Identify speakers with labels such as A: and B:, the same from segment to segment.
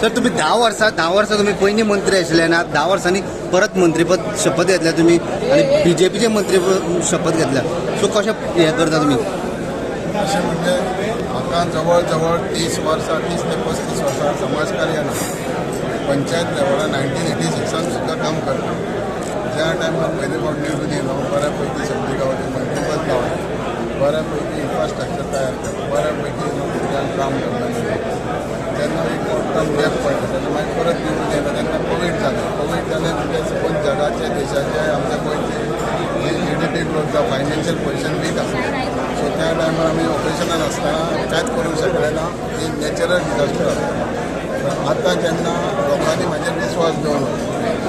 A: Sir, तुम्ही 10 वर्सां तुमी पयलीं मंत्री आशिल्ले आनी आतां 10 वर्सांनी परत मंत्रीपद शपथ घेतल्या तुमी आनी बीजेपीचे मंत्रीपद शपथ घेतल्या. सो कशें हें करता तुमी?
B: अशें म्हणजे म्हाका जवळ जवळ 30 वर्सां, 30 ते 35 वर्सां समाजकार्यान पंचायत लेवलार 1986 सुद्दां काम करता. ज्या टायमार पयले फावट निवडून येयलो, बऱ्या पैकी सगळी गावली, मंत्रीपद गावलें, बऱ्या पैकी इन्फ्रास्ट्रक्चर तयार केलें, बऱ्या पैकी भुरग्यांक काम करता. जेन्ना एक टर्म गॅप पडटा तेन्ना मागीर परत निवडून येयलो तेन्ना कोवीड जालें. कोवीड जालें म्हणजे सपोज जगाचे, देशाचे, आमच्या गोंयचे जीडीपी ग्रोथ जावं, फायनान्शियल पोझिशन वीक आसलें. सो त्या टायमार आमी ऑपरेशनान आसतना कांयच करूंक शकले ना. ही नॅचरल डिझास्टर आसता. आतां जेन्ना लोकांनी म्हाजेर विस्वास दवरलो,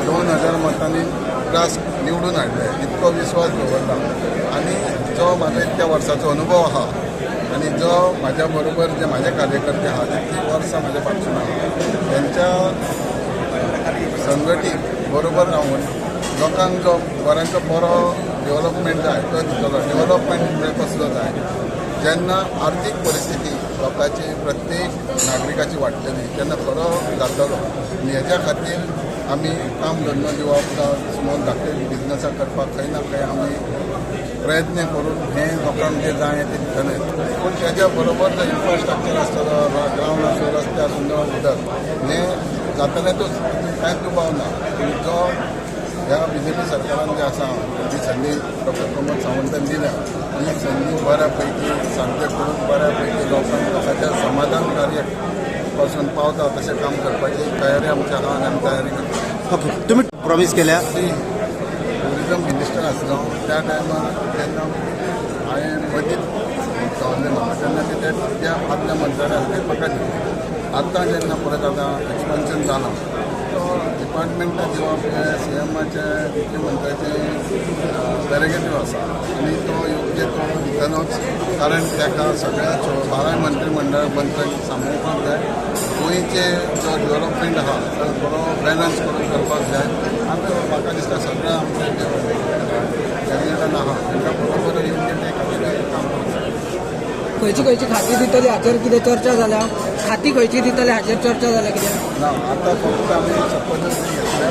B: 2000 मतांनी त्रास निवडून हाडले, इतको विस्वास दवरला आनी जो म्हाजो इतक्या वर्साचो अनुभव आहा आनी जो म्हाज्या बरोबर जे म्हाजे कार्यकर्ते आहा, तितलीं वर्सां म्हाज्या फाटसून आहा, तेंच्या संगतीक बरोबर रावन लोकांक जो बऱ्यांचो बरो डेव्हलपमेंट जाय तो दितलो. डेव्हलपमेंट म्हणजे कसलो जाय? जेन्ना आर्थीक परिस्थिती लोकांची, प्रत्येक नागरिकाची वाडटली तेन्ना खरो जातलो. आनी हेज्या खातीर आमी काम धंदो दिवप जावं स्मॉल धाकटे बिजनसां करपाक खंय ना खंय आमी प्रयत्न करून हें लोकांक जें जाय तें दितले. पूण तेज्या बरोबर जो इन्फ्रास्ट्रक्चर आसतलो, ग्रावंड आसूं, रस्ते आसूं जावं उदक, हें जातलें, तो कांयच दुबाव ना. पूण जो ह्या बीजेपी सरकारान जे आसा, जी संदी डॉक्टर प्रमोद सावंतान दिल्या, ही संदी बऱ्या पैकी साध्य करून बऱ्या पैकी लोकांक, लोकांच्या समाधान कार्य पासून पावता तशें काम करपाची तयारी आमची आहा आनी आमी तयारी करता.
A: ओके, तुमी प्रॉमीस केल्या.
B: टुरिजम मिनिस्टर आसलो त्या टायमार तेन्ना हांवें मदींच दवरलें म्हाका तेन्ना ते त्या आदल्या मंत्र्यान आसले, म्हाका दिलें. आतां जेन्ना परत आतां एक्सपान्शन जालां, तो डिपार्टमेंटा दिवप हें सीएमाचें, मुख्यमंत्र्याचें प्रेरोगेटीव आसा आनी तो योग्य तो दितलोच, कारण ताका सगळ्या बाराय मंत्रीमंडळ मंत्र्यांक सांबाळपाक जाय. गोंयचे जो डेव्हलपमेंट आहा तो बरो बॅलन्स करून करपाक जाय आनी तो म्हाका दिसता सगळ्या आमच्या कॅबिनेटान आहा तांकां बरोबर योग्य ते खातीर काम करता.
C: खंयची खंयची खाती दितली हाचेर कितें चर्चा जाल्या? खाती खंयची दितले हाचेर चर्चा जाल्या कितें?
B: ना, आतां फक्त आमी शपथविधी घेतल्या.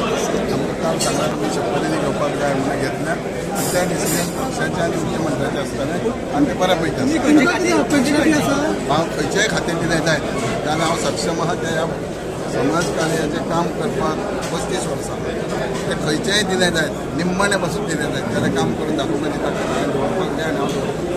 B: आमकां काल सांगला, तुमी शपथविधी घेवपाक जाय म्हणून घेतल्या आनी ते डिसिजन पक्षाचे आनी मुख्यमंत्र्याचे आसतले आनी ते बऱ्या पैकी आसता. हांव खंयचेय खातें दिलें जायत जाल्यार हांव सक्षम आहा. ते ह्या समाज कार्याचें काम करपाक 35 वर्सां, ते खंयचेय दिलें जायत, निम्माणे पासून दिलें जायत जाल्यार काम करून दाखोवपाची ताकद हांवें दवरपाक जाय आनी हांव दवरतां.